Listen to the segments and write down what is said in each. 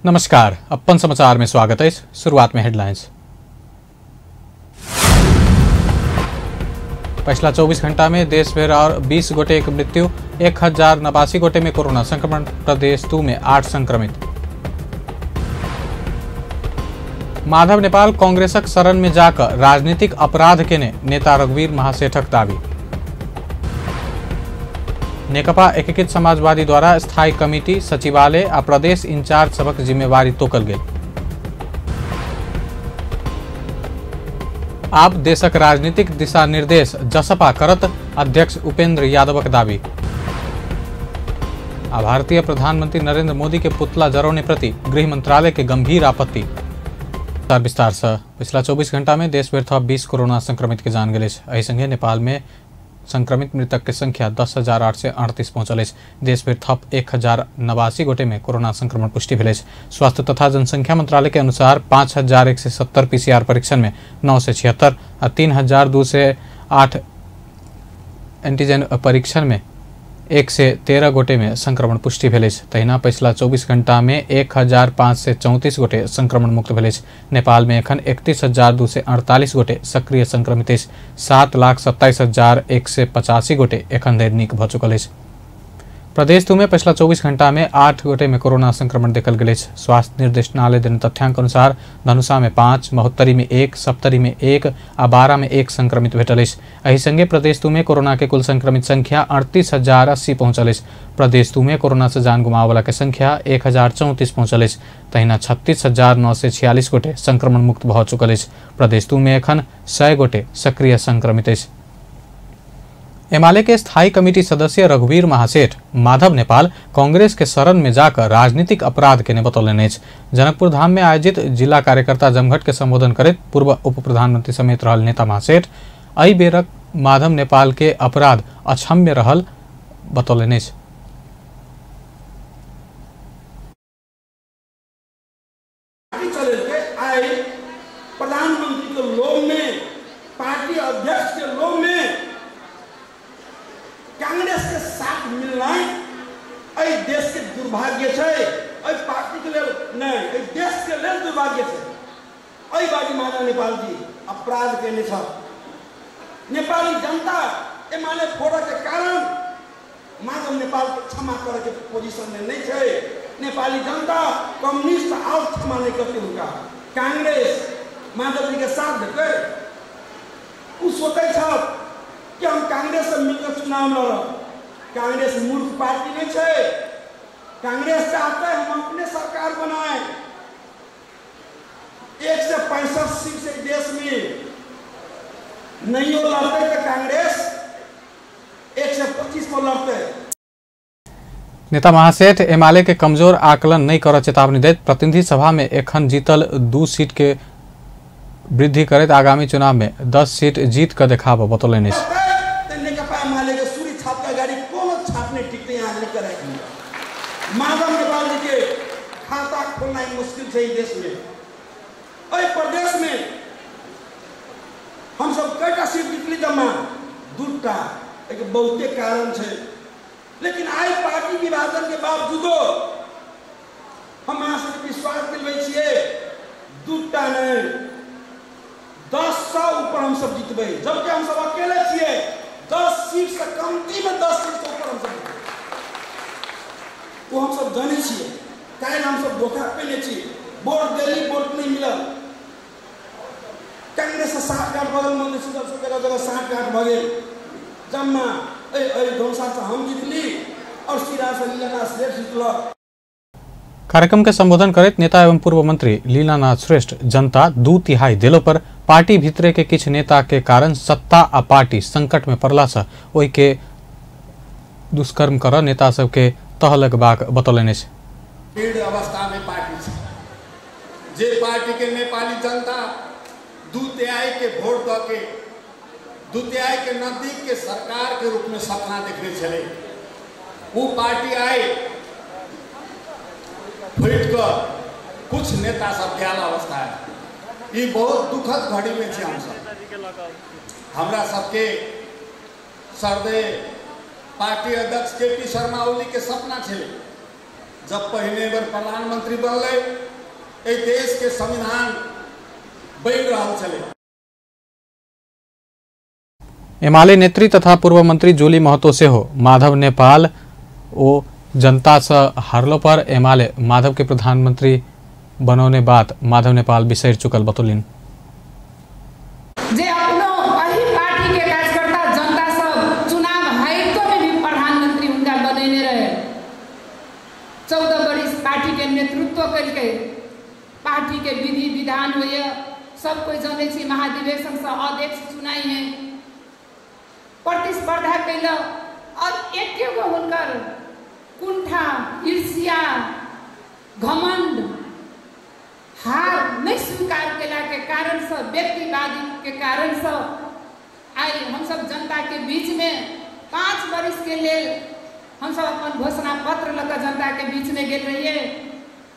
नमस्कार, अपन समाचार में स्वागत है। शुरुआत में हेडलाइंस। पिछला 24 घंटा में देश भर और 20 गोटे के मृत्यु, 1089 गोटे में कोरोना संक्रमण, प्रदेश 2 में 8 संक्रमित। माधव नेपाल कांग्रेसक शरण में जाकर राजनीतिक अपराध केने नेता रघुवीर महासेठक दावी। नेकपा एकीकृत समाजवादी द्वारा स्थायी कमिटी, सचिवालय आ प्रदेश इंचार्ज सबक जिम्मेवारी तोकल गेल। आब देशक राजनीतिक दिशा निर्देश जसपा करत, अध्यक्ष उपेंद्र यादवक दावी। आ भारतीय प्रधानमंत्री नरेंद्र मोदी के पुतला जरौने प्रति गृह मंत्रालय के गंभीर आपत्ति। विस्तार से पिछला 24 घंटा में देश भर थप 20 कोरोना संक्रमित के जान गेल। एहि संगे नेपाल में संक्रमित मृतक के संख्या 10,838 पहुंचल अछि। देश भर थप 1089 गोटे में कोरोना संक्रमण पुष्टि भेल अछि। स्वास्थ्य तथा जनसंख्या मंत्रालय के अनुसार 5,170 पीसीआर परीक्षण में 976 आ 3,208 एंटीजन परीक्षण में 113 गोटे में संक्रमण पुष्टि भेल अछि। तहिना पिछला 24 घंटा में 1,534 गोटे संक्रमण मुक्त भेल अछि। नेपाल में एखन 31,248 गोटे सक्रिय संक्रमित अछि। 7,27,185 गोटे एखन धरि नीक भऽ चुकल अछि। प्रदेश 2 में पिछला 24 घंटा में 8 गोटे में कोरोना संक्रमण देखल गेल अछि। स्वास्थ्य निर्देशनालय देने तथ्यांक अनुसार धनुषा में 5, महोत्तरी में 1, सप्तरी में 1 आ 12 में 1 संक्रमित भेटल अछि। एहि संगे प्रदेश 2 में कोरोना के कुल संक्रमित संख्या 38,080 पहुंचल अछि। प्रदेश 2 में कोरोना से जान गुमावला के संख्या 1,034 पहुंचल अछि। तहिना 36,946 गोटे संक्रमण मुक्त भऽ चुकल अछि। प्रदेश 2 में एखन 100 गोटे सक्रिय संक्रमित अछि। एमाले के स्थायी कमिटी सदस्य रघुवीर महासेठ माधव नेपाल कांग्रेस के शरण में जाकर राजनीतिक अपराध के बतौलनि अछि। जनकपुर धाम में आयोजित जिला कार्यकर्ता जमघट के संबोधन करैत पूर्व उप प्रधानमंत्री समेत रहल नेता महासेठ एहि बेरक माधव नेपाल के अपराध अक्षम्य रहल बतौलनि अछि। प्रधानमंत्री के लोभ में, पार्टी अध्यक्ष के लोभ में कांग्रेस के साथ मिलना एहि देश के दुर्भाग्य छै, एहि पार्टी के लेल नहीं, एहि देश के लेल दुर्भाग्य छै। एहि बाजी माधव नेपाल जी अपराध केने छ। नेपाली जनता एमाले फोड़े के कारण माधव नेपाल के क्षमा करे के पोजीशन में नहीं छै। नेपाली जनता कम्युनिस्ट और क्षमा नहीं करते हुनका। कांग्रेस माधव जी के साथ देते उ सोचै छ कि हम कांग्रेस से मिलकर चुनाव लड़ब। कांग्रेस मूर्ख पार्टी नहीं है। कांग्रेस चाहते है हम अपने सरकार बनाए। 165 सीट से देश में नहीं हो लड़ते तो कांग्रेस 125 पर लड़ते। नेता महासेठ एमाले के कमजोर आकलन नहीं कर चेतावनी दैत प्रतिनिधि सभा में एखन जीतल 2 सीट के वृद्धि करैत आगामी चुनाव में 10 सीट जीत कर देखाब बतौलनि अछि। माधव नेपाल जी के खाता खोलना मुश्किल है देश में। एहि प्रदेश में हम सब कईटा सीट जीतली जमा 2टा, एक बहुते कारण है। लेकिन आई पार्टी विभाजन के बावजूदो हम अहाँ सबके विश्वास दिलबै छियै 2टा नहीं 10 से ऊपर हम सब जीतबै। जबकि हम सब अकेले छियै 10 सीट से कमती में 10 सीट से ऊपर हम सब जीतबै। वो हम सब जानै छियै। काल्हि हम सब धोखा पेने छी। वोट देली, वोट नहीं मिलल। कांग्रेस से साठगांठ भऽ गेल, मन्दिर सब जगह जगह साठगांठ भऽ गेल। जम्मा एहि धनुषा से हम जीतली और सिरा से लीलानाथ श्रेष्ठ जीतलक। कार्यक्रम के संबोधन करैत नेता एवं पूर्व मंत्री लीलानाथ श्रेष्ठ जनता 2/3 देलो पर पार्टी भीतरे के किछु नेता के कारण सत्ता आ पार्टी संकट में पड़ला से ओहि के दुष्कर्म कर नेता सबके तह लगबाक बतौलनि अछि। पीड़ अवस्था में पार्टी छै, जे पार्टी के नेपाली जनता 2/3 के वोट दऽ के 2/3 के नजदीक के सरकार के रूप में सपना देखने छलै, उ पार्टी आइ फूटि कऽ कुछ नेता सब गेल अवस्था है। ई बहुत दुखद घड़ी में छी हमसब। हमरा सबके सरदे पार्टी अध्यक्ष के पी शर्मा ओली के सपना छलै जब पहिने बेर प्रधानमंत्री बनलै, एहि देश के संविधान बनि रहल छलै। एमाले नेत्री तथा पूर्व मंत्री जूली महतो सेहो माधव नेपाल ओ जनता से हारलो पर एमाले माधव के प्रधानमंत्री बनौने बात माधव नेपाल बिसरि चुकल बतौलनि। जे अपनो एही पार्टी के कार्यकर्ता जनता सब चुनाव हारितो में भी प्रधानमंत्री उनका बनेने रहे। 14 बरिस पार्टी के नेतृत्व कलकै, पार्टी के विधि विधान होइए सब कोई जानै छी। महाधिवेशन से अध्यक्ष चुनाई है, प्रतिस्पर्धा कैल और एक गो हुनकर कुंठा, ईर्ष्या, घमंड, हार नहीं स्वीकार केला के कारण से, व्यक्तिवादी के कारण से आई हम सब जनता के बीच में 5 बरिस के लेल हम सब अपन घोषणा पत्र लग जनता के बीच में गेल रहिए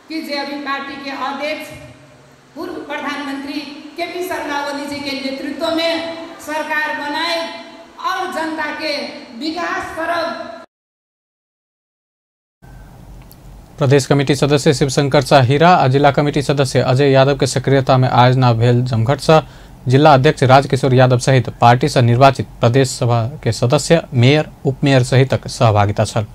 कि जे अभी पार्टी के अध्यक्ष पूर्व प्रधानमंत्री के पी शर्मा ओली जी के नेतृत्व में सरकार बनाए और जनता के विकास करब। प्रदेश कमिटी सदस्य शिवशंकर शाह हीरा आ जिला कमिटी सदस्य अजय यादव के सक्रियता में आयोजना भेल जमघट से जिला अध्यक्ष राजकिशोर यादव सहित पार्टी से निर्वाचित प्रदेश सभा के सदस्य, मेयर, उपमेयर सहितक सहभागिता छल।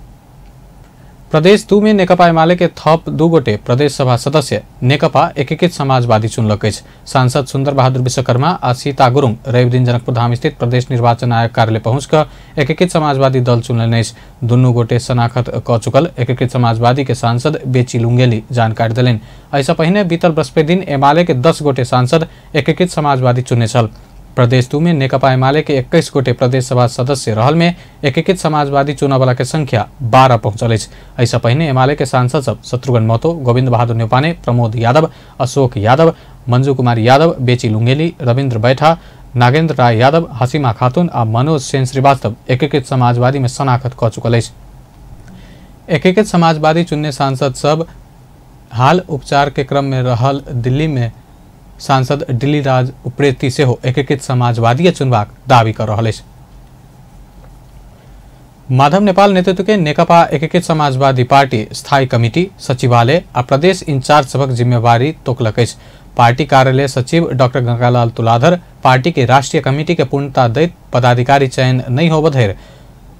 प्रदेश 2 में नेकपा एमाले के थप 2 गोटे प्रदेश सभा सदस्य नेकपा एकीकृत समाजवादी चुनलक अछि। सांसद सुंदर बहादुर विश्वकर्मा आ सीता गुरुङ रवि दिन जनकपुरधाम स्थित प्रदेश निर्वाचन आयोग कार्यालय पहुँच कऽ एकीकृत समाजवादी दल चुनलनि अछि। दुनू गोटे शनाखत कऽ चुकल एकीकृत समाजवादी के सांसद बेची लुंगेली जानकारी देलनि। एहिसँ पहिने बीतल बृहस्पति दिन एमाले के 10 गोटे सांसद एकीकृत समाजवादी चुनने छल। प्रदेश 2 में नेकपा एमाले के 21 गोटे प्रदेश सभा सदस्य रहल में एकीकृत समाजवादी चुनावला के संख्या 12 पहुंचल अछि। एहिसँ पहिने एमाले के सांसद सब शत्रुघ्न महतो, गोविंद बहादुर न्यौपाने, प्रमोद यादव, अशोक यादव, मंजू कुमारी यादव, बेची लुंगेली, रविन्द्र बैठा, नागेंद्र राय यादव, हसीमा खातून आ मनोज सेन श्रीवास्तव एकीकृत समाजवादी में शनाखत कऽ चुकल अछि। एकीकृत समाजवादी चुनने सांसद सब हाल उपचार के क्रम में रहल दिल्ली में सांसद दिल्लीराज उप्रेती सेहो एकीकृत समाजवादी चुनबाक दावी कर रहल अछि। माधव नेपाल नेतृत्व के नेकपा एकीकृत समाजवादी पार्टी स्थायी कमिटी, सचिवालय आ प्रदेश इंचार्ज सभक जिम्मेवारी तोकलक अछि। पार्टी कार्यालय सचिव डॉक्टर गंगालाल तुलाधर पार्टी के राष्ट्रीय कमिटी के पूर्णता दैत पदाधिकारी चयन नहीं होब धरि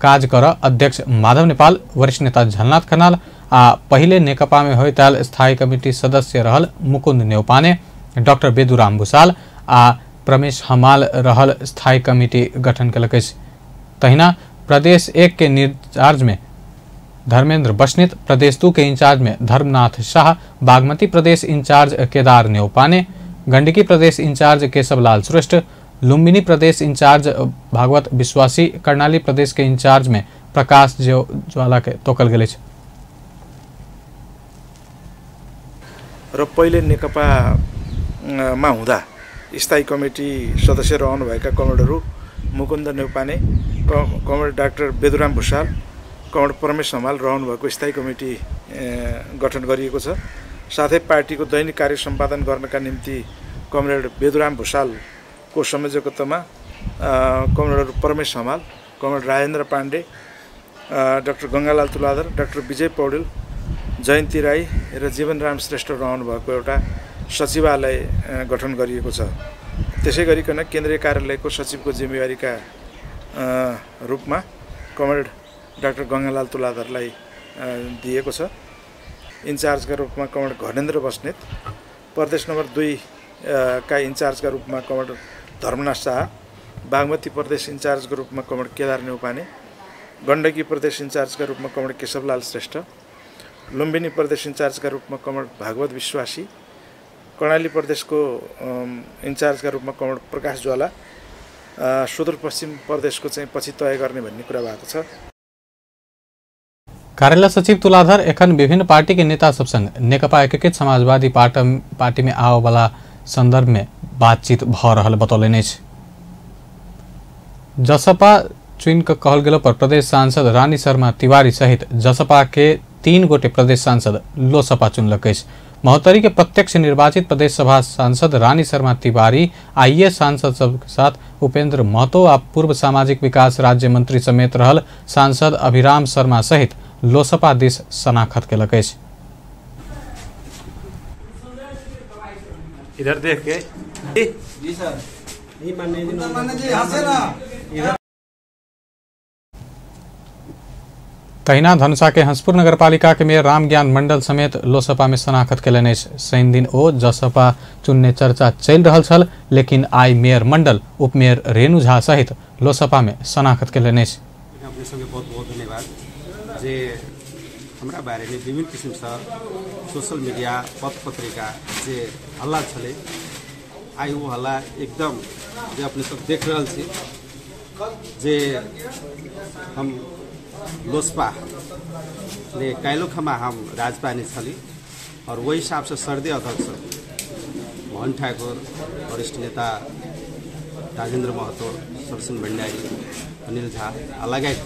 काज कर अध्यक्ष माधव नेपाल, वरिष्ठ नेता झलनाथ खनाल आ पहिले नेकपा में होइत आयल स्थायी कमिटी सदस्य रहल मुकुंद न्यौपाने, डॉक्टर बेदुराम भूषाल आ प्रमेश हमाल रहल स्थायी कमिटी गठन केलक अछि। तहिना प्रदेश 1 के इंचार्ज में धर्मेंद्र बस्नेत, प्रदेश 2 के इंचार्ज में धर्मनाथ शाह, बागमती प्रदेश इंचार्ज केदार न्यौपाने, गंडकी प्रदेश इंचार्ज केशवलाल श्रेष्ठ, लुम्बिनी प्रदेश इंचार्ज भागवत विश्वासी, कर्णाली प्रदेश के इंचार्ज में प्रकाश ज्वाला के तोकल गेल अछि। र पहिले नेकपा मा हुँदा स्थायी कमिटी सदस्य रहनुभएका कमरेडहरू Mukund Neupane, comrade doctor Beduram Bhusal, comrade Pramesh Hamal रहनुभएको स्थायी कमिटी गठन गरिएको छ। साथै पार्टीको दैनिक कार्य सम्पादन गर्नका निम्ति कमरेड बेदुराम भूषालको संयोजकत्वमा कमरेडहरू Pramesh Hamal, comrade Rajendra Pandey, doctor Gangalal Tuladhar, doctor Vijay Paudel, Jayanti Rai र जीवनराम श्रेष्ठ रहनुभएको एउटा सचिवालय गठन गरिएको छ। त्यसै गरिकन केन्द्रीय कार्यालयको सचिवको जिम्मेवारीका रूपमा कमरेड डाक्टर गंगालाल तुलाधरलाई दिएको छ। इन्चार्जका रूपमा कमरेड घनेन्द्र बस्नेत, प्रदेश नम्बर 2 का इन्चार्जका रूपमा कमरेड धर्मनाथ शाह, बागमती प्रदेश इन्चार्जको रूपमा कमरेड केदार न्यौपाने, गण्डकी प्रदेश इन्चार्जका रूपमा कमरेड केशवलाल श्रेष्ठ, लुम्बिनी प्रदेश इन्चार्जका रूपमा कमरेड भागवत विश्वासी, कर्णाली प्रदेशको इन्चार्जका रूपमा कमरेड प्रकाश ज्वाला, सुदूरपश्चिम प्रदेशको चाहिँ पछि तय गर्ने भन्ने कुरा भएको छ। कार्यालय सचिव तुलाधर एखन विभिन्न पार्टी के नेता सब संग नेकपा एकीकृत समाजवादी पार्टी में आवे संदर्भ में बातचीत भ रहल बतौलनि अछि। जसपा चुनि कऽ कहल गेलो पर प्रदेश सांसद रानी शर्मा तिवारी सहित जसपा के 3 गोटे प्रदेश सांसद लोसपा चुनलक अछि। महोत्तरी के प्रत्यक्ष निर्वाचित प्रदेश सभा सांसद रानी शर्मा तिवारी आइए सांसद सब के साथ उपेंद्र महतो आ पूर्व सामाजिक विकास राज्य मंत्री समेत रहल सांसद अभिराम शर्मा सहित लोसपा दिस शनाखत केलक अछि। इधर देख के जी सर नहीं मानने जी, मानने जी हंसे ना। तहिना धनुषा के हंसपुर नगरपालिका के मेयर रामज्ञान मंडल समेत लोसपा में शनाखत केलनि अछि। शनि दिन ओ जसपा चुनने चर्चा चलि रहल छल, लेकिन आइ मेयर मंडल उपमेयर रेणु झा सहित लोसपा में शनाखत केलनि अछि। अपने सबके बहुत बहुत धन्यवाद जे हमरा बारे में विभिन्न किसिमसँ सोशल मीडिया पत्र पत्रिका जे हल्ला छलै, आइ ओ हल्ला एकदम जे अपने सब देख रहल छी जे हम लोसपा ने काल्हिखमा हम राजपा ने छली और वही हिसाब से सर्दे अध्यक्ष मोहन ठाकुर, वरिष्ठ नेता राजेंद्र महतो, सरसिंह भंडारी, अनिल झा आ लगायत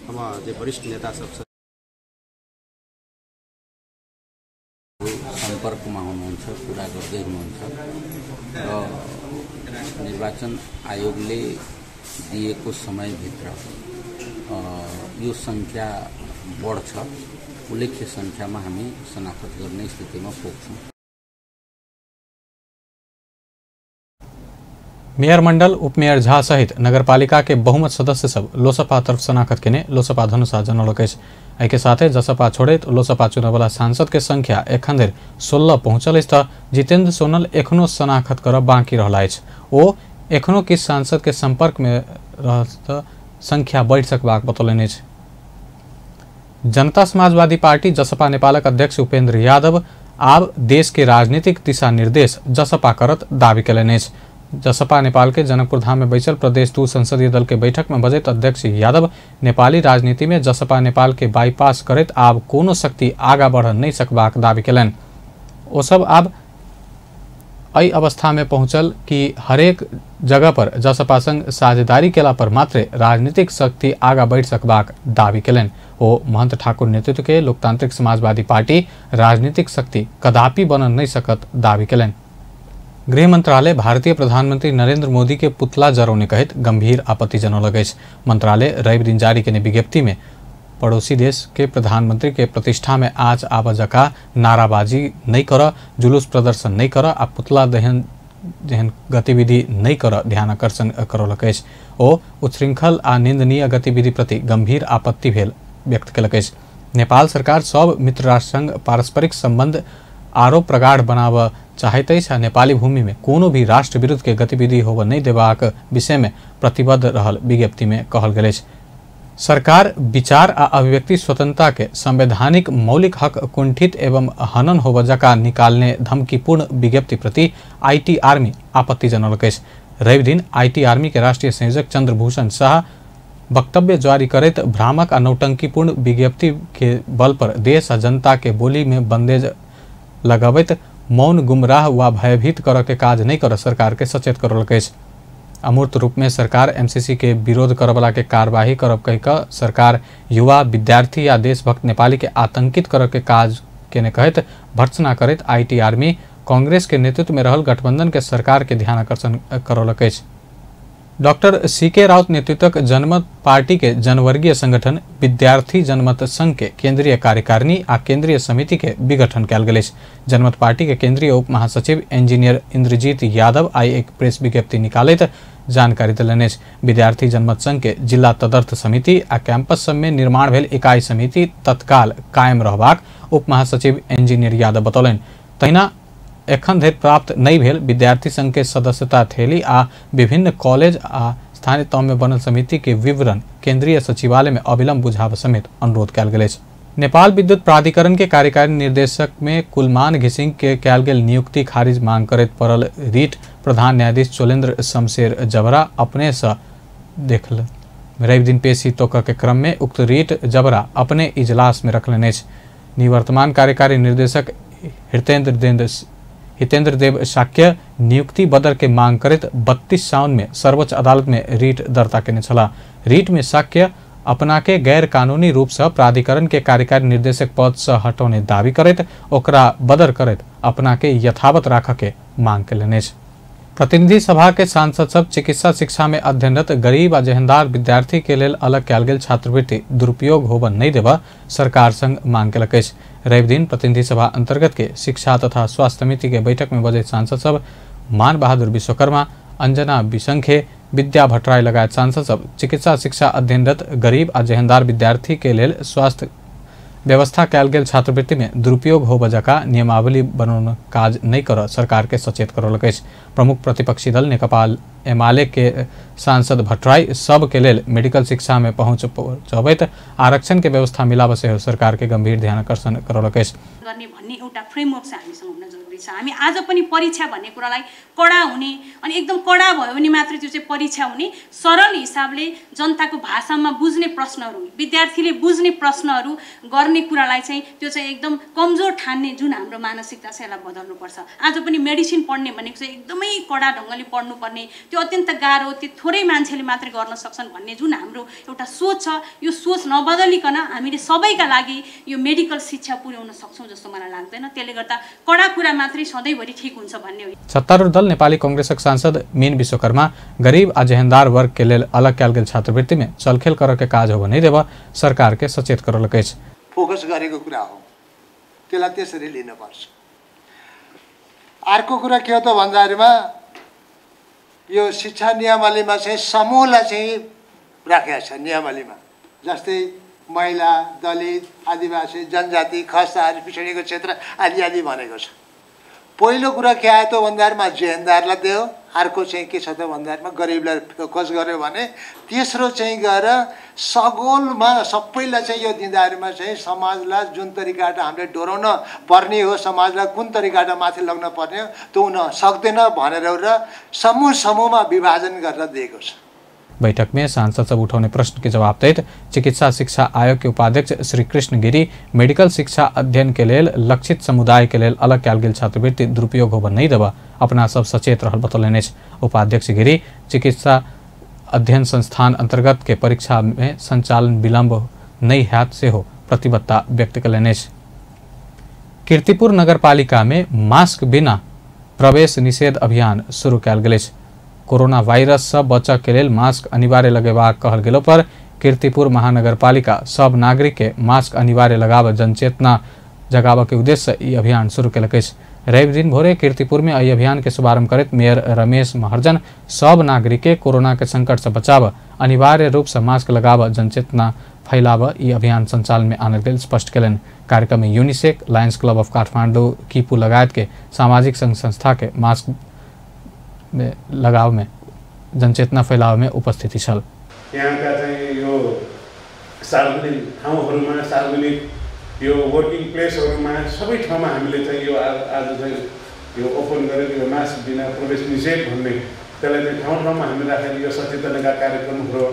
हम जे वरिष्ठ नेता सब सम्पर्कमा हुनुहुन्छ, कुरा गर्दै हुनुहुन्छ र निर्वाचन आयोगले दिएको समयभित्र यो संख्या बढ्छ, उल्लेख्य संख्यामा हामी शनाखत गर्ने स्थितिमा पुग्छौँ। मेयर मंडल उपमेयर झा सहित नगरपालिका के बहुमत सदस्य सब लोसपा तर्फ शनाखत केने लोसपा धनुषा जनौलक अछि। एहिके साथे जसपा छोड़ैत लोसपा चुनवला सांसद के संख्या एखन धरि 16 पहुँचल अछि त जितेंद्र सोनल एखनो शनाखत करब बाँकी रहल अछि। ओ एखनो किछु सांसद के संपर्क में रहल त संख्या बढ़ि सकबाक बतौलनि अछि। जनता समाजवादी पार्टी जसपा नेपालक अध्यक्ष उपेंद्र यादव आब देश के राजनीतिक दिशा निर्देश जसपा करत दावी केलनि अछि। जसपा नेपाल के जनकपुर धाम में बैसल प्रदेश 2 संसदीय दल के बैठक में बजैत अध्यक्ष यादव नेपाली राजनीति में जसपा नेपाल के बाईपास करैत आब कोनो शक्ति आगा बढ़ नहीं सकबाक दावी केलनि। ओ सब आब एहि अवस्था में पहुंचल कि हरेक जगह पर जसपा संग साझेदारी केला पर मात्रे राजनीतिक शक्ति आगा बढ़ि सकबाक दावी केलनि। ओ महंत ठाकुर नेतृत्व के लोकतांत्रिक समाजवादी पार्टी राजनीतिक शक्ति कदापि बन नहीं सकत दावी केलनि। गृह मंत्रालय भारतीय प्रधानमंत्री नरेंद्र मोदी के पुतला जरौने कहैत गंभीर आपत्ति जनौलक अछि। मंत्रालय रवि दिन जारी केने विज्ञप्ति में पड़ोसी देश के प्रधानमंत्री के प्रतिष्ठा में आज आब जका नाराबाजी नहीं कर, जुलूस प्रदर्शन नहीं कर आ पुतला दहन जेहन गतिविधि नहीं कर ध्यान आकर्षण करौलक अछि। ओ उच्छृंखल आ निंदनीय गतिविधि प्रति गंभीर आपत्ति भेल व्यक्त केलक अछि। नेपाल सरकार सब मित्र राष्ट्र संग पारस्परिक संबंध आरो प्रगाढ़ बनाबऽ चाहैत अछि आ नेपाली भूमि में कोनो भी राष्ट्र विरुद्ध के गतिविधि होबऽ नहीं देबाक विषय में प्रतिबद्ध रहल विज्ञप्ति में कहल गेल अछि। सरकार विचार आ अभिव्यक्ति स्वतंत्रता के संवैधानिक मौलिक हक कुंठित एवं हनन होबऽ जका निकालने धमकीपूर्ण विज्ञप्ति प्रति IT army आपत्ति जनौलक अछि। रवि दिन IT army के राष्ट्रीय संयोजक चंद्रभूषण शाह वक्तव्य जारी करैत भ्रामक आ नौटंकीपूर्ण विज्ञप्ति के बल पर देश आ जनता के बोली में बंदेज लगबैत मौन गुमराह वा भयभीत करऽ के काज नहीं कर सरकार के सचेत करौलक अछि। अमूर्त रूप में सरकार एमसीसी के विरोध करवला के कार्यवाही करब कहि कऽ सरकार युवा विद्यार्थी या देशभक्त नेपाली के आतंकित करऽ के काज केने कहैत भर्त्सना करैत IT army Congress के नेतृत्व में रहल गठबंधन के सरकार के ध्यान आकर्षण करौलक अछि। डॉक्टर सीके राउत नेतृत्वक जनमत पार्टी के जनवर्गीय संगठन विद्यार्थी जनमत संघ के केंद्रीय कार्यकारिणी आ केंद्रीय समिति के विघटन कयल गेल अछि। जनमत पार्टी के केंद्रीय उप महासचिव इंजीनियर इंद्रजीत यादव आई एक प्रेस विज्ञप्ति निकालैत जानकारी देलनि अछि। विद्यार्थी जनमत संघ के जिला तदर्थ समिति आ कैंपस सब में निर्माण भेल इकाई समिति तत्काल कायम रहबाक उप महासचिव इंजीनियर यादव बतौलनि। तहिना एखन धरि प्राप्त नहीं भेल विद्यार्थी संघ के सदस्यता थैली आ विभिन्न कॉलेज आ स्थानीय तह में बनल समिति के विवरण केंद्रीय सचिवालय में अविलंब बुझाब समेत अनुरोध कयल गेल अछि। नेपाल विद्युत प्राधिकरण के कार्यकारी निर्देशक में कुलमान घिसिंग के कयल गेल नियुक्ति खारिज मांग करैत पड़ल रीट प्रधान न्यायाधीश चोलेन्द्र शमशेर जबरा अपने से देखल। रवि दिन पेशी तोकऽ के क्रम में उक्त रीट जबरा अपने इजलास में रखलनि अछि। निवर्तमान कार्यकारी निर्देशक हितेंद्र देव शाक्य नियुक्ति बदर के मांग करैत 32 साउन में सर्वोच्च अदालत में रीट दर्ता केने छलाह। रीट में शाक्य अपना के गैर कानूनी रूप से प्राधिकरण के कार्यकारी निर्देशक पद से हटौने दावी करैत ओकरा बदर करैत अपना के यथावत राखऽ के मांग केलनि अछि। प्रतिनिधि सभा के सांसद सब चिकित्सा शिक्षा में अध्ययनरत गरीब आ जेहनदार विद्यार्थी के लेल अलग कयल गेल छात्रवृत्ति दुरुपयोग होबऽ नहि देबऽ सरकार संग मांग केलक अछि। रवि दिन प्रतिनिधि सभा अंतर्गत के शिक्षा तथा स्वास्थ्य समिति के बैठक में बजैत सांसद सब मान बहादुर विश्वकर्मा, अंजना बिसंखे, विद्या भट्टराई लगायत सांसद सब चिकित्सा शिक्षा अध्ययनरत गरीब आ जेहनदार विद्यार्थी के लेल स्वास्थ्य व्यवस्था कयल गेल छात्रवृत्ति में दुरुपयोग होबऽ जकाँ नियमावली बनौन काज नहि करऽ सरकार के सचेत करौलक अछि। प्रमुख प्रतिपक्षी दल नेकपा एमाले के सांसद भट्टराई सब के लेल मेडिकल शिक्षा में पहुँच पहुँचबैत आरक्षण के व्यवस्था मिलाबऽ सेहो सरकार के गंभीर ध्यानाकर्षण करौलक अछि। गर्ने भन्ने एउटा फ्रेमवर्क चाहिँ हामीसँग हुन जरुरी छ। हामी आज पनि परीक्षा भन्ने कुरालाई कडा हुने अनि एकदम कडा भयो भने मात्र त्यो चाहिँ परीक्षा हुने, सरल हिसाबले जनताको भाषामा बुझ्ने प्रश्नहरू, विद्यार्थीले बुझ्ने प्रश्नहरू गर्ने कुरालाई चाहिँ त्यो चाहिँ एकदम कमजोर ठान्ने जुन हाम्रो मानसिकता छ यसलाई बदल्नुपर्छ। आज पनि मेडिसिन पढ्ने भनेको चाहिँ एकदमै कडा ढङ्गले पढ्नुपर्ने, त्यो अत्यन्त गाह्रो, त्यो थोरै मान्छेले मात्रै गर्न सक्छन् भन्ने जुन हाम्रो एउटा सोच छ, यो सोच नबदलिकन हामीले सबैका लागि यो मेडिकल शिक्षा पुर्याउन सक्छौँ जस्तो मलाई लाग्दैन। त्यसले गर्दा कडा कुरा मात्रै सधैँभरि ठिक हुन्छ भन्ने होइन। सत्तारूढ़ दल नेपाली कांग्रेसक सांसद मीन विश्वकर्मा गरीब आ जेहनदार वर्ग के लेल अलग कयल गेल छात्रवृत्ति में चलखेल करऽ के काज होबऽ नहि देबऽ सरकार के सचेत करौलक अछि। फोकस गरेको कुरा हो, त्यसलाई त्यसरी लिनुपर्छ। अर्को कुरा के हो त भन्दाखेरिमा यो शिक्षा नियमावलीमा चाहिँ समूहलाई चाहिँ राखेको छ नियमावलीमा, जस्तै महिला, दलित, आदिवासी, जनजाति, खसहरू, पिछडिएको क्षेत्र आदि आदि भनेको छ। पहिलो कुरा के आयो त भन्दाखेरिमा जेहेन्दारलाई दियो, अर्को चाहिँ के छ त भन्दाखेरिमा गरिबलाई फोकस गर्यो भने, तेस्रो चाहिँ गएर सगोलमा सबैलाई चाहिँ यो दिँदाखेरिमा चाहिँ समाजलाई जुन तरिकाबाट हामीले डोराउन पर्ने हो, समाजलाई कुन तरिकाबाट माथि लग्न पर्ने हो त्यो हुन सक्दैन भनेर र समूह समूहमा विभाजन गरेर दिएको छ। बैठक में सांसद सब उठौने प्रश्न के जवाब दैत चिकित्सा शिक्षा आयोग के उपाध्यक्ष श्री कृष्ण गिरी मेडिकल शिक्षा अध्ययन के लेल लक्षित समुदाय के लेल अलग कयल गेल छात्रवृत्ति दुरुपयोग होबऽ नहि देबऽ अपना सब सचेत रहल बतौलनि अछि। उपाध्यक्ष गिरी चिकित्सा अध्ययन संस्थान अंतर्गत के परीक्षा में संचालन विलंब नहि हैत सेहो प्रतिबद्धता व्यक्त कयलनि अछि। कीर्तिपुर नगरपालिका में मास्क बिना प्रवेश निषेध अभियान शुरू कयल गेल अछि। कोरोना वायरस से बचऽ के लेल मास्क अनिवार्य लगेबाक कहल गेलो पर कीर्तिपुर महानगरपालिका सब नागरिक के मास्क अनिवार्य लगाबऽ जनचेतना जगाबऽ के उद्देश्य से ई अभियान शुरू केलक अछि। रवि दिन भोरे कीर्तिपुर में एहि अभियान के शुभारंभ करैत मेयर रमेश महर्जन सब नागरिक के कोरोना के संकट से बचाबऽ अनिवार्य रूप से मास्क लगाबऽ जनचेतना फैलाबऽ ई अभियान संचालन में आनल गेल स्पष्ट केलनि। कार्यक्रम में UNICEF, Lions club of Kathmandu, कीपू लगायत के सामाजिक संघ संस्था के मास्क में लगाव में जनचेतना फैलाव में उपस्थिति छल। यहाँका चाहिँ यो सार्वजनिक ठाउँहरूमा, सार्वजनिक यो वर्किङ प्लेसहरूमा सबै ठाउँमा हामीले चाहिँ यो आज चाहिँ यो ओपन गरेर यो मास्क बिना प्रवेश निषेध भन्ने त्यसलाई चाहिँ ठाउँ ठाउँमा हामीले राखेर यो सचेतनाका कार्यक्रमहरू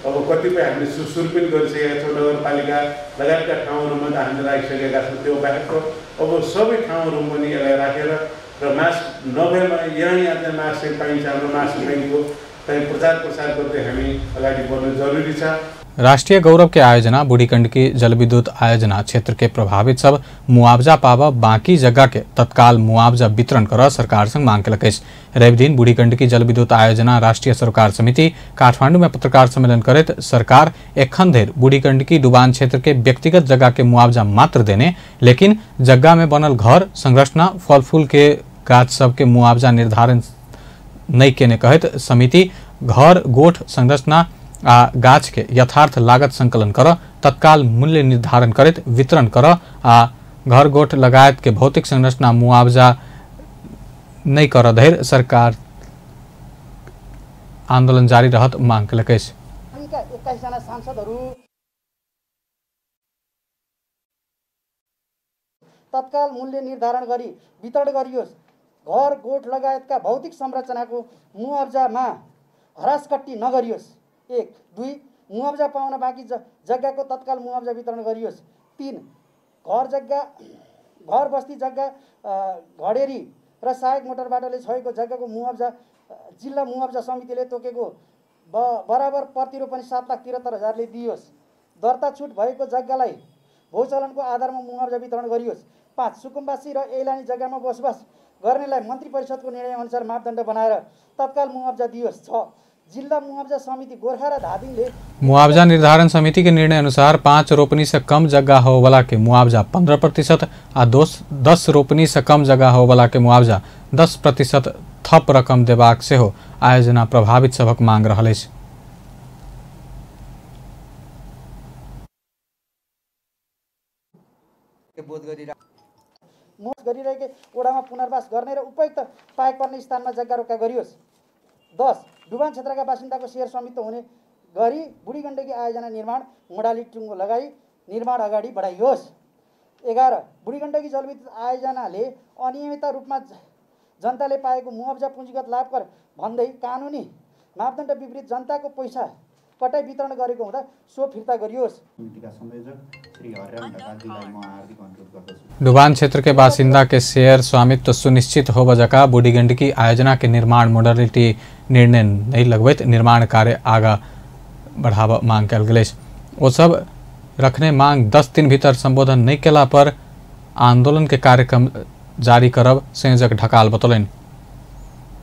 अब कतिपय हामीले सुरु पनि गरिसकेका छौँ। नगरपालिका लगायतका ठाउँहरूमा त हामीले राखिसकेका छौँ, त्यो बाहेकको अब सबै ठाउँहरूमा पनि यसलाई राखेर र मास्क नभएमा यहाँ यहाँ चाहिँ मास्क चाहिँ पाइन्छ, हाम्रो मास्क ब्याङ्कको चाहिँ प्रचार प्रसार गर्दै हामी अगाडि बढ्नु जरुरी छ। राष्ट्रीय गौरव के आयोजना बूढ़ी गंडकी जलविद्युत आयोजना क्षेत्र के प्रभावित सब मुआवजा पावा बाकी जगह के तत्काल मुआवजा वितरण कर सरकार संग मांग केलक अछि। रवि दिन बूढ़ी गंडकी जलविद्युत आयोजना राष्ट्रीय सरोकार समिति काठमांडू में पत्रकार सम्मेलन करैत सरकार एखन धरि बूढ़ी गंडकी डुबान क्षेत्र के व्यक्तिगत जगह के मुआवजा मात्र देने, लेकिन जगह में बनल घर, संरचना, फल फूल के गाछ सबके मुआवजा निर्धारण नहीं केने कहैत समिति घर, गोठ, संरचना आ गाछ के यथार्थ लागत संकलन कर तत्काल मूल्य निर्धारण करैत वितरण कर आ घर गोठ लगायत के भौतिक संरचना मुआवजा नहीं कर धरि सरकार आंदोलन जारी रहत मांग केलक अछि। 21 जना सांसदहरू तत्काल मूल्य निर्धारण गरी वितरण गरियोस्। घर गोठ लगायतका भौतिक संरचनाको मुआवजामा हरासकट्टी नगरियोस्। 1 2 मुआवजा पाउन बाँकी जग्गाको तत्काल मुआवजा वितरण गरियोस्। 3 घर जग्गा, घर बस्ती जग्गा, घडेरी र सहायक मोटर बाटोले छोएको जग्गाको मुआवजा जिल्ला मुआवजा समितिले तोकेको बराबर प्रतिरोपण 7,73,000 ले दिइयोस्। दर्ता छुट भएको जग्गालाई भूचलनको आधारमा मुआवजा वितरण गरियोस्। 5 सुकुम्बासी र ऐलानी जग्गामा बसोबास गर्नेलाई मन्त्री परिषदको निर्णय अनुसार मापदण्ड बनाएर तत्काल मुआब्जा दियोस्। 6 जिल्ला मुआब्जा समिति गोर्खा र धादिङले मुआवजा निर्धारण समिति के निर्णय अनुसार 5 रोपनी से कम जगह हो वाला के मुआवजा 15% आ 10 रोपनी से कम जगह हो वाला के मुआवजा 10% थप रकम देबाक सेहो आयोजना प्रभावित सभक मांग रहल अछि। गरिरहेकै ओडामा पुनर्वास गर्ने र उपयुक्त पाएक पर्ने स्थानमा जग्गा रोक्का गरियोस्। 10 डुबान क्षेत्रका बासिन्दाको सेयर स्वामित्व हुने गरी बुढी गण्डकी आयोजना निर्माण मोडाली टुङ्गो लगाई निर्माण अगाडि बढाइयोस्। 11 बुढी गण्डकी जलविद्युत आयोजनाले अनियमित रूपमा जनताले पाएको मुआब्जा पुँजीगत लाभ कर भन्दै कानुनी मापदण्ड विपरीत जनताको पैसा कटाई वितरण गरेको हुँदा सो फिर्ता गरियोस्। डुबान क्षेत्र के बासिंदा के शेयर स्वामित्व सुनिश्चित होब जका बूढ़ी गंडकी आयोजना के निर्माण मोडलिटी निर्णय नहीं लगबैत निर्माण कार्य आगा बढ़ावा मांग कयल गेल अछि। ओ सब रखने मांग 10 दिन भीतर संबोधन नहीं केला पर आंदोलन के कार्यक्रम जारी करब संयोजक ढकाल बतौलनि।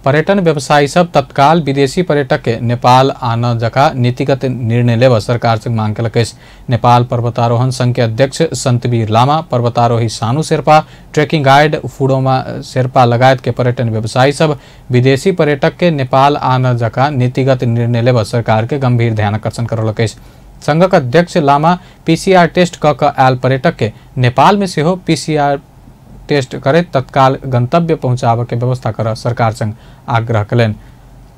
पर्यटन व्यवसायी सब तत्काल विदेशी पर्यटक के नेपाल आन जका नीतिगत निर्णय लेब सरकार से मांग केलक अछि। नेपाल पर्वतारोहण संघ के अध्यक्ष संतवीर लामा, पर्वतारोही सानू शेर्पा, ट्रेकिंग गाइड फुडोमा शेर्पा लगायत के पर्यटन व्यवसायी सब विदेशी पर्यटक के नेपाल आन जका नीतिगत निर्णय लेब सरकार के गंभीर ध्यानाकर्षण करौलक अछि। संघक अध्यक्ष लामा पीसीआर टेस्ट क आयल पर्यटक के नेपाल में सेहो पीसीआर टेस्ट करैत तत्काल गंतव्य पहुंचाबय के व्यवस्था कर सरकार संग आग्रह कयलनि।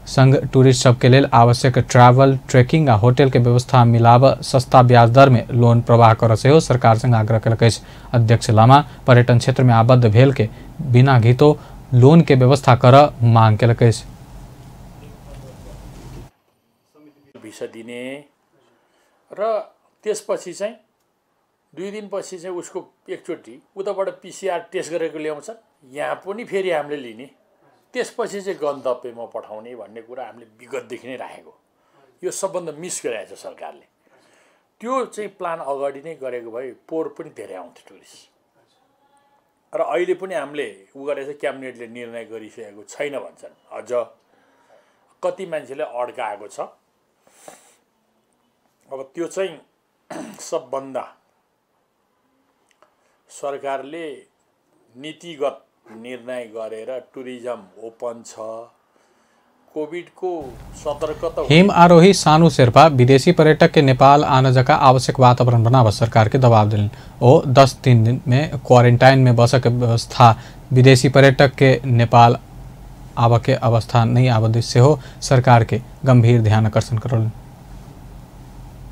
संघ टूरिस्ट सबके लेल आवश्यक ट्रैवल, ट्रेकिंग आ होटल के व्यवस्था मिलाब सस्ता ब्याज दर में लोन प्रवाह कर सेहो सरकार संग आग्रह कयलक अछि। अध्यक्ष लामा पर्यटन क्षेत्र में आबद्ध भेल के बिना घितो लोन के व्यवस्था कर मांग कयलक अछि। भिसा दिने र त्यसपछि चाहिँ 2 दिनपछि चाहिँ उसको एकचोटि उताबाट पीसीआर टेस्ट गरेको ल्याउँछ, यहाँ पनि फेरि हामीले लिने, त्यसपछि चाहिँ गन्तव्यमा पठाउने भन्ने कुरा हामीले विगतदेखि नै राखेको। यो सबभन्दा मिस गरेको छ सरकारले। त्यो चाहिँ प्लान अगाडि नै गरेको भए पोहोर पनि धेरै आउँथ्यो टुरिस्ट। र अहिले पनि हामीले उ गरेको छ, क्याबिनेटले निर्णय गरिसकेको छैन भन्छन्, अझ कति मान्छेले अड्काएको छ। अब त्यो चाहिँ सबभन्दा सरकारले नीतिगत निर्णय गरेर टुरिज्म ओपन छ, कोभिडको सतर्कता। हिम आरोही सानू शेर्पा विदेशी पर्यटक के नेपाल आन जका आवश्यक वातावरण बनाव सरकार के दबाव दिलन। ओ 10 दिन में क्वारेंटाइन में बसक के व्यवस्था विदेशी पर्यटक के नेपाल आब के अवस्था नहीं आबद सेहो सरकार के गंभीर ध्यान आकर्षण करौलनि।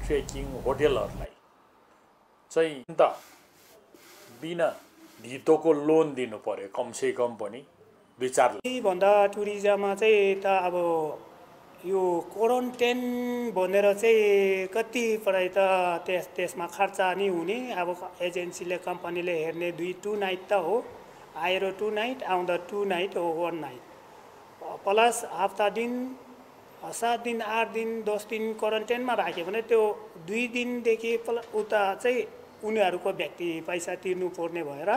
ट्रेकिङ होटलहरूलाई चाहिँ त बिना धितोको लोन दिनु पर्यो कमसेकम पनि 2-4 लाख। भन्दा टुरिज्ममा चाहिँ त अब यो क्वारेन्टाइन भनेर चाहिँ कति पढाइ त त्यसमा खर्च नि हुने। अब एजेन्सीले कम्पनीले हेर्ने 2 नाइट त हो, आएर 2 नाइट आउँदा 2 नाइट हो, 1 नाइट प्लस हप्ता दिन 7 दिन 8 दिन 10 दिन क्वारेन्टाइनमा राख्यो भने त्यो 2 दिनदेखि उता चाहिँ उनीहरूको व्यक्ति पैसा तिर्नु पर्ने भएर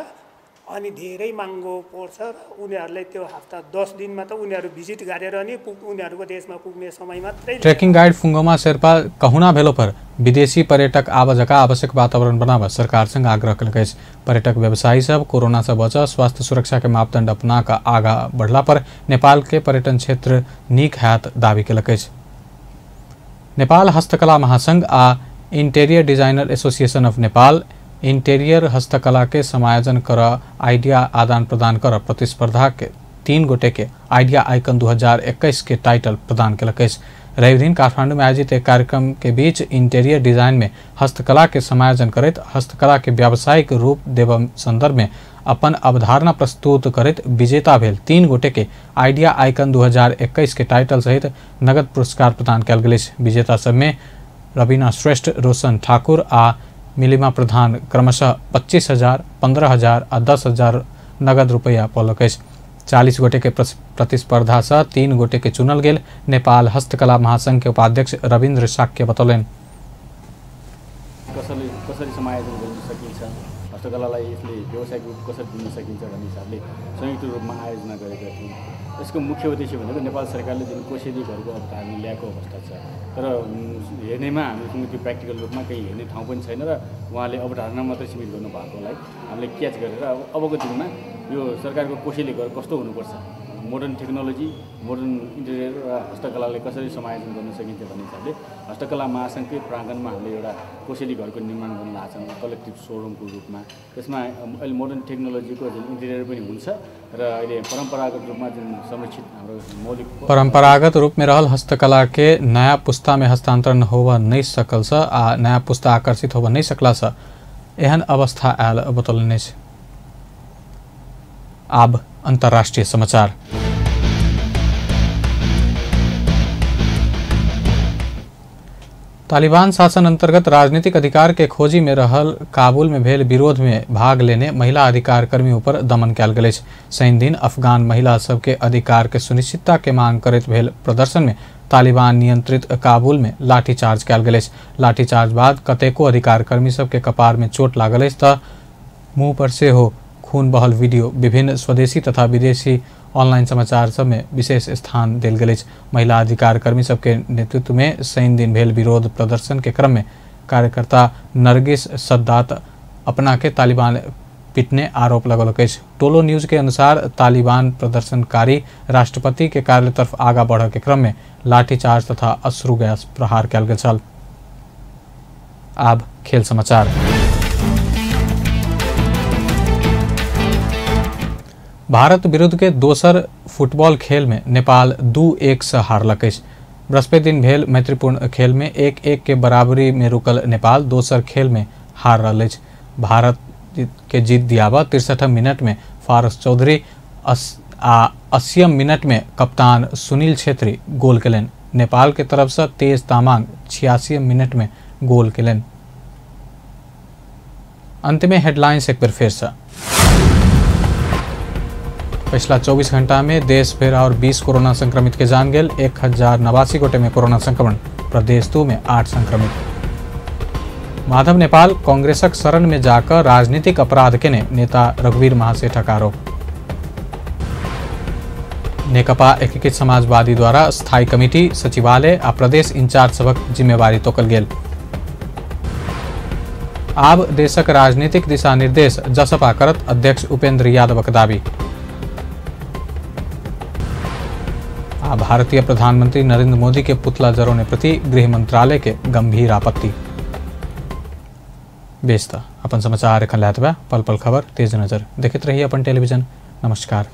अनि धेरै महँगो पर्छ र उनीहरूलाई त्यो हप्ता 10 दिनमा त उनीहरू भिजिट गरेर नि उनीहरूको देशमा पुग्ने समय मात्रै। ट्रेकिंग गाइड फुंगोमा शेर्पा कहुना भेलो पर विदेशी पर्यटक आब जका आवश्यक वातावरण बनाब सरकार संग आग्रह कयलक अछि। पर्यटक व्यवसायी सब कोरोना से बच स्वास्थ्य सुरक्षा के मापदंड अपना कऽ आगा बढ़ला पर नेपाल के पर्यटन क्षेत्र नीक हैत दावी कयलक अछि। नेपाल हस्तकला महासंघ आ interior designer association of Nepal interior हस्तकला के समायोजन कर आइडिया आदान प्रदान कर प्रतिस्पर्धा के 3 गोटे के आइडिया आइकन 2021 के टाइटल प्रदान कयलक अछि। रविदिन काठमांडू में आयोजित एक कार्यक्रम के बीच इंटीरियर डिजाइन में हस्तकला के समायोजन करैत हस्तकला के व्यावसायिक रूप देव संदर्भ में अपन अवधारणा प्रस्तुत करैत विजेता भेल 3 गोटे के आइडिया आइकन 2021 के टाइटल सहित नगद पुरस्कार प्रदान कयल गेल अछि। विजेता सब में रवीना श्रेष्ठ, रोशन ठाकुर आ मिलिमा प्रधान क्रमशः 25,000, 15,000 आ 10,000 नगद रुपैया पौलक अछि। 40 गोटे के प्रतिस्पर्धा से 3 गोटे के चुनल गेल नेपाल हस्तकला महासंघ के उपाध्यक्ष रविन्द्र शाक्य बतौलनि। कसरी समायोजन गर्न सकिन्छ, हस्तकलालाई यसले व्यावसायिक रूप कसरी दिन सकिन्छ भन्ने हिसाबले संयुक्त रूपमा आयोजना गरेका थियौँ। यसको मुख्य उद्देश्य भनेको नेपाल सरकारले जुन कोसेली घरको अवधारणा ल्याएको अवस्था छ, तर हेर्नेमा हामीसँग त्यो प्र्याक्टिकल रूपमा केही हेर्ने ठाउँ पनि छैन र उहाँले अवधारणा मात्रै सीमित गर्नुभएकोलाई हामीले क्याच गरेर अब अबको दिनमा यो सरकारको कोसेली घर कस्तो हुनुपर्छ, मोडर्न टेक्नोलोजी, मोडर्न इन्टेरियर र हस्तकलाले कसरी समायोजन गर्न सकिन्छ भन्ने हिसाबले हस्तकला महासङ्घकै प्राङ्गणमा हामीले एउटा कोसेली घरको निर्माण गर्न लागेका छौँ कलेक्टिभ सोरुमको रूपमा। त्यसमा अहिले मोडर्न टेक्नोलोजीको जुन इन्टेरियर पनि हुन्छ र अहिले परम्परागत रूपमा जुन संरक्षित हाम्रो मौलिक परम्परागत रूपमे रहल हस्तकला के नयाँ पुस्ता में हस्तांतरण होबऽ नहि सकल स आ नयाँ पुस्ता आकर्षित होबऽ नहि सकला स एहन अवस्था आयल बतौलनि अछि। आब अंतर्राष्ट्रीय समाचार। तालिबान शासन अंतर्गत राजनीतिक अधिकार के खोजी में रहल काबुल में भेल विरोध में भाग लेने महिला अधिकार कर्मी पर दमन कयल गेल अछि। शनि दिन अफगान महिला सबके अधिकार के सुनिश्चितता के मांग करैत भेल प्रदर्शन में तालिबान नियंत्रित काबुल में लाठीचार्ज कयल गेल अछि। लाठीचार्ज बाद कतेको अधिकार कर्मी सबके कपार में चोट लागल अछि त मुँह पर सेहो खून बहल वीडियो विभिन्न स्वदेशी तथा विदेशी ऑनलाइन समाचार सब में विशेष स्थान देल गेल अछि। महिला अधिकार कर्मी सबके नेतृत्व में शनि दिन भेल विरोध प्रदर्शन के क्रम में कार्यकर्ता नरगिस सद्दात अपना के तालिबान पिटने आरोप लगौलक अछि। टोलो न्यूज के अनुसार तालिबान प्रदर्शनकारी राष्ट्रपति के कार्यालय तरफ आगा बढ़ के क्रम में लाठीचार्ज तथा अश्रु गैस प्रहार कयल गेल छल। आब खेल समाचार। भारत विरुद्ध के दोसर फुटबॉल खेल में नेपाल 2-1 से हारलक अछि। बृहस्पति दिन भेल मैत्रीपूर्ण खेल में 1-1 के बराबरी में रुकल नेपाल दोसर खेल में हार रहल अछि। भारत के जीत दियाबा 63 मिनट में फारस चौधरी आ 80 मिनट में कप्तान सुनील छेत्री गोल केलनि। नेपाल के तरफ से तेज तामांग 86 मिनट में गोल केलनि। अंत में हेडलाइंस एक बेर फेर से। पिछला 24 घंटा में देश भर और 20 कोरोना संक्रमित के जान गेल। 1089 गोटे में कोरोना संक्रमण, प्रदेश 2 में 8 संक्रमित। माधव नेपाल कांग्रेसक शरण में जाकर राजनीतिक अपराध केने नेता रघुवीर महासेठक आरोप। नेकपा एकीकृत समाजवादी द्वारा स्थायी कमिटी, सचिवालय आ प्रदेश इंचार्ज सभक जिम्मेवारी तोकल गेल। आब देशक राजनीतिक दिशा निर्देश जसपा करत अध्यक्ष उपेंद्र यादवक दावी। आ भारतीय प्रधानमंत्री नरेंद्र मोदी के पुतला जरौने प्रति गृह मंत्रालय के गंभीर आपत्ति। बेस्ता अपन समाचार एखन लैत बा पल पल खबर तेज नजर देखते रहिए अपन टेलीविजन। नमस्कार।